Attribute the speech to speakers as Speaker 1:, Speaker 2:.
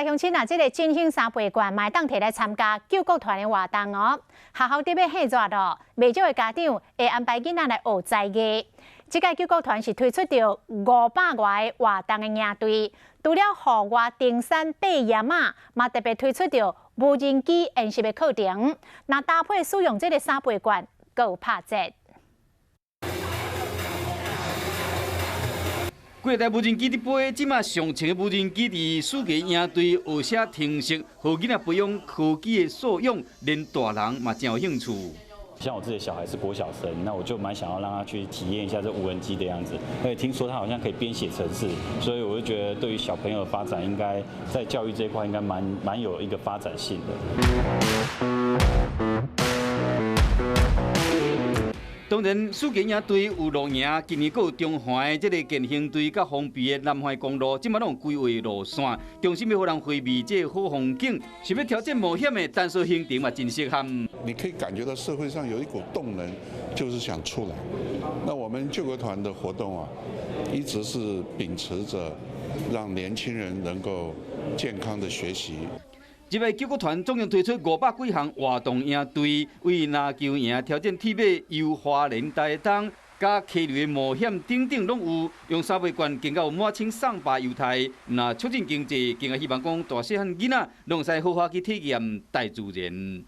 Speaker 1: 鄉親啊，這个振興三倍券嘛會當提來參加救國團的活動哦。學校特別火熱哦，袂少的家長會安排囡仔來學才藝。這屆救國團是推出著500外个活動的營隊，除了戶外登山爬岩仔，嘛特別推出著無人機演習的課程。若搭配使用這个三倍券，閣有拍折。
Speaker 2: 幾台無人機佇飛，這馬上穿的無人機佇暑假營隊學寫程式，予囡仔培養科技的素養，連大人嘛真有興趣。
Speaker 3: 像我自己的小孩是國小生，那我就蠻想要讓他去體驗一下這無人機的樣子。而且聽說他好像可以編寫程式，所以我就覺得對於小朋友的發展，應該在教育這一塊應該蠻有一個發展性的。
Speaker 2: 當然，暑假營隊有露營，今年閣有中環的這个健行隊，佮封閉的南環公路，這馬攏有規劃路線，中心欲予人回味這个好風景，想欲挑戰冒險的探索行程嘛，真適合。
Speaker 4: 你可以感覺到社會上有一股動能，就是想出來。那我們救國團的活動啊，一直是秉持着讓年輕人能夠健康的學習。
Speaker 2: 這擺救國團總共推出500幾項活動營隊，為籃球營挑戰鐵馬、遊花蓮台東、佮溪流的冒險等等攏有，用三倍券更加有滿清送百猶太，若促進經濟，更加希望講大細漢囡仔攏會使好好去體驗大自然。